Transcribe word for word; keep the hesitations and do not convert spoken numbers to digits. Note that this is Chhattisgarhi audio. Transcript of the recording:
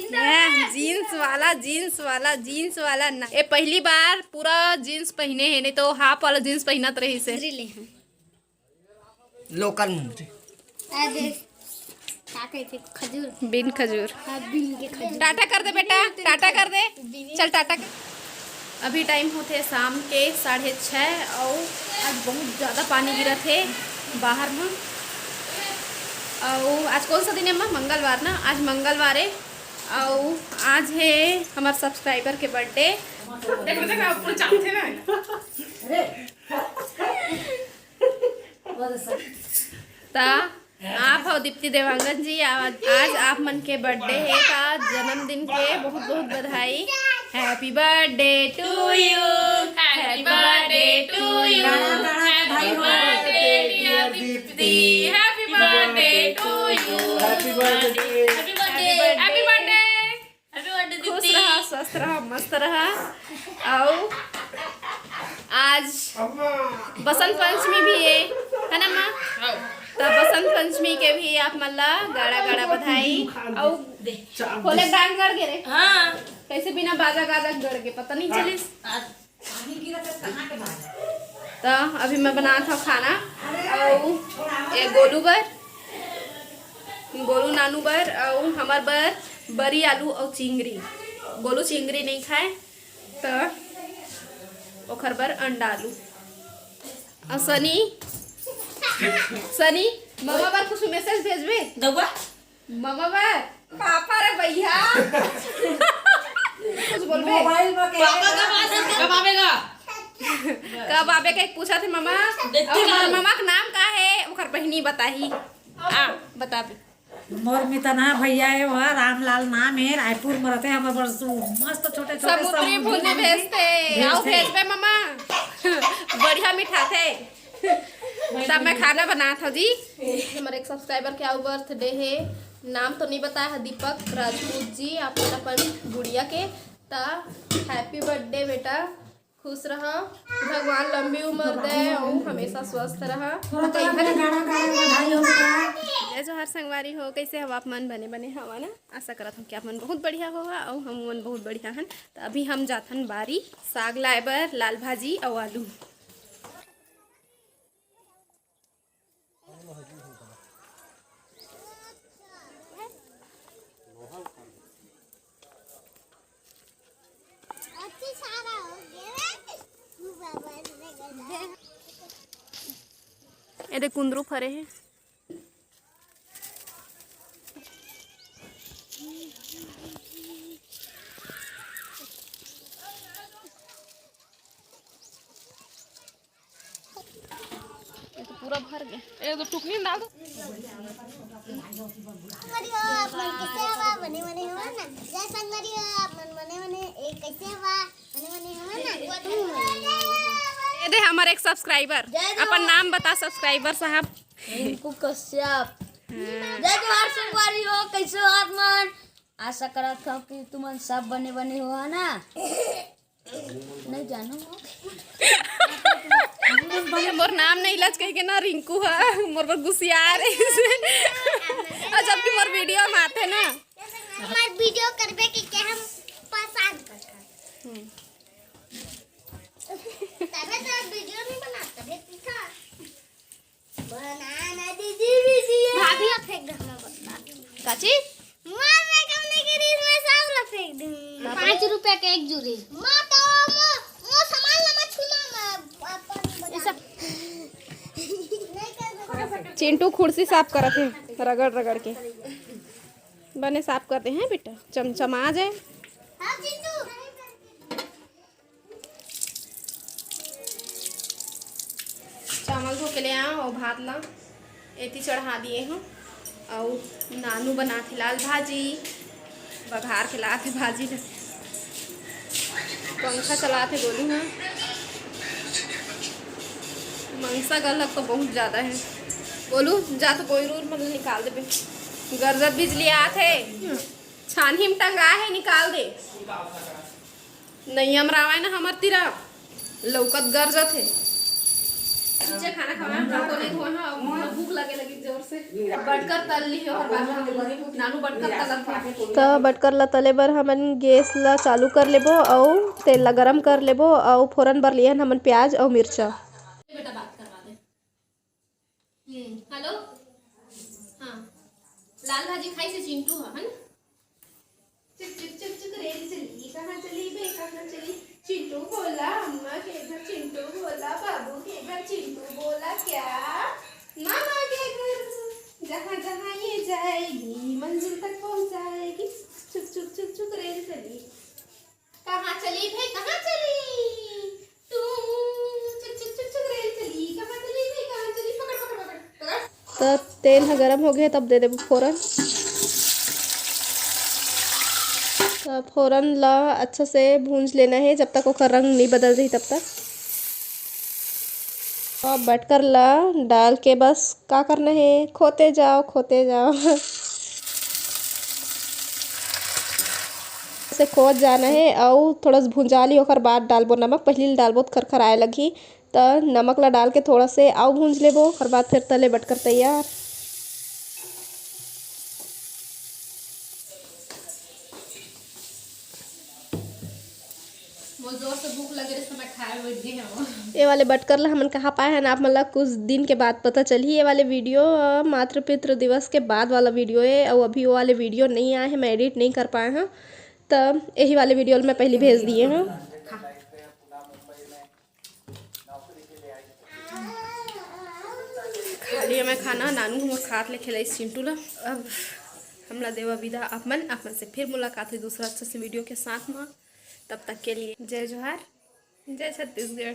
जींस वाला, जींस वाला, जींस वाला ना। ए, पहली बार पूरा जींस पहिने हे, नहीं तो हाफ वाला जींस पहिनत रहिस हे। लोकल मुंदरी। अरे, का कहिथे? खजूर। बिन खजूर। हाँ, बिन के खजूर। टाटा कर दे बेटा, टाटा कर दे। चल टाटा कर। अभी टाइम होथे शाम के साढ़े छः, अउ आज बहुत ज़्यादा पानी गिरत हे बाहर में। अउ आज कौन सा दिन हे अम्मा? मंगलवार ना, आज मंगलवार हे। अउ आज हे हमार सब्सक्राइबर के बर्थडे। देख, देख, ऊपर चालू थे ना। त आप हो दीप्ति देवांगन जी, आज, आज आप मन के बर्थडे हे, त जन्मदिन के बहुत बहुत बधाई। Happy birthday to you, happy birthday to you, happy birthday dear Deepti, happy birthday to you, happy birthday, happy birthday। खुश रहा, स्वस्थ रहा, मस्त रहा। अउ आज बसंत पंचमी भी हे, है ना माँ? त बसंत पंचमी के भी आप मन ला गाड़ा गाड़ा बधाई। अउ खोले डांग गड़ गे रे। हाँ। कैसे बिना बाजा गाजा गड़ गे, पता नहीं चलिस। त अभी मैं बनात हव खाना, अउ ए गोलू बर, गोलू नानू बर, अउ हमर बर बरी आलू अउ चिंगरी। गोलू चिंगरी नहीं खाए, त ओखर बर अंडा आलू। अउ सनी, सनी, ममा बर कुछ मैसेज भेजबे? दउआ? ममा बर, पापा रे भैया। कुछ बोलबे? मोबाइल में कहे पापा कब आथे, कब आवेगा? कब आबे के पूछत हे ममा। देखते अउ हमर रहो। ममा के नाम का हे? ओकर बहिनी बताही। आ, बताबे। मोर मितना भैया हे, वो रामलाल नाम हे, रायपुर में रहते हैं। हमर बर सु-, मस्त छोटे छोटे समुद्री समुद्री फूल भी भेजते। भेजते। आओ भेजबे ममा। बढ़िया मिठाथे। तब मैं खाना बनात हव जी। हमर एक सब्सक्राइबर के आउ बर्थडे हे, नाम तो नहीं बताया है, दीपक राजपूत जी, आप मन अपन गुड़िया के। त हैप्पी बर्थडे बेटा, खुश रहा, भगवान लंबी उम्र दे अउ हमेशा स्वस्थ रहा। थोड़ा थोड़ा गाना गाना बधाई हो बेटा। जय जोहार संगवारी हो, कैसे हव आप मन? बने बने हवा ना? आशा करत हूँ कि आप मन बहुत बढ़िया होहा अउ हम मन बहुत बढ़िया हन। त अभी हम जाथन बारी साग लाए बर, लाल भाजी अउ आलू। एदे कुंदरू फरे हे। ये तो पूरा भर गया। ये तो टुकनी में डाल दो। संगवारी हो, आप मन कैसे हवा? बने बने हो ना? जय संगवारी हो, आप मन बने बने, ए, कैसे हवा? बने बने हो ना? ये दे हमारे एक सब्सक्राइबर। जय जोहार। अपन नाम बता सब्सक्राइबर साहब। रिंकू कश्यप। हाँ। जय जोहार संगवारी हो, कैसे हो आप मन? आशा करत हव कि तुमन सब बने बने हो, है ना? नहीं जानो। मोर नाम नहीं लच कह के ना रिंकू हा, मोर बर गुसियार हे। अउ जबकि मोर वीडियो में आथे ना। हमार वीडियो करबे के क्या हम पसंद करथन। हम्म। तबे तो वीडियो नहीं बनात, तबे पीछा। बनाना दीदी भी दिए। भाभी आप फेंक दे हमारे बर्तन। काची? मार मैं कम नहीं करी, मैं सब ला फेंक दूँ। पाँच रुपया के एक जुरी। माँ तो मो, मो सामान ला मत छूना, मैं अपन बता। चिंटू खुर्सी साफ करत हे, रगड़ रगड़ के। बने साफ कर दे हैं बेटा, चमचमा जाए। हाँ चिंटू। चावल धो के ले आव अउ भात ला एती चढ़ा दिए हूँ। अउ नानू बनाथे लाल भाजी, बघार के लाथे भाजी ला। पंखा चलाथे गोलू ह। मंगसा गलत तो बहुत ज्यादा है। गोलू जा तो बोइर उर मन निकाल देबे। गरजत बिजली आथे, छानही में टंगा है, निकाल दे। नैया म रावय ना हमर तीरा, लौकत गरजत हे। नीचे खाना खावा, हम तो नहीं धोए हैं, अब भूख लगे लगी जोर से। बटकर तल ली हो, हर बार हम नानू बटकर तलत बा। त बटकर ला तले बर हमन गैस ला चालू कर लेबो अउ तेल ला गरम कर लेबो अउ फोरन बर लियन हमन प्याज अउ मिर्चा। बेटा बात करवा दे। हम्म, हेलो। हाँ, लाल भाजी खाई से चिंटू है, है ना? चुक चुक चुक चुक रेल चली, कहाँ चली बे, कहाँ चली? चिंटू बोला अम्मा के घर, चिंटू बोला बाबू के घर, चिंटू बोला क्या? मामा के घर। जहाँ जहाँ ये जाएगी मंजिल तक पहुँचाएगी। चुक चुक चुक चुक रेल चली, कहाँ चली भाई, कहाँ चली? टू, चुक चुक चुक चुक रेल चली, कहाँ चली भाई, कहाँ चली? पकड़ पकड़ पकड़ पकड़। त तेल ह गरम हो गए, तब दे देबो फोरन। त फोरन ला अच्छा से भूंज लेना है, जब तक ओकर रंग नहीं बदल रही तब तक। अब बटकर ला डाल के बस का करना है, खोते जाओ, खोते जाओ। से खोद जाना है अउ थोड़ा सा भुंजा ली, ओकर बाद डालबो नमक। पहली डालबो त खरखराए लगही, त नमक ला डाल के थोड़ा से अउ भूंज लेबो, ओकर बाद फिर तले बटकर तैयार। मोर जोर से भूख लगे रहे, तो मैं खाए बैठ गए हूँ। ये वाले बटकर ला हमन कहाँ पाए हैं, आप मन ला कुछ दिन के बाद पता चलही। ये वाले वीडियो, अ, मातृ पितृ दिवस के बाद वाला वीडियो है, और अभी वो वाले वीडियो नहीं आए हैं, मैं एडिट नहीं कर पाए हैं, तो यही वाले वीडियो मैं पहले भेज दिए हैं। खा लिया मैं खाना, नानू हमर खात ले खेलाइस चिंटू ला। अब हमला देवा विदा, आप मन, आप मन से फिर मुलाकात हुई दूसरा अच्छा से वीडियो के साथ में। तब तक के लिए जय जोहार, जय छत्तीसगढ़।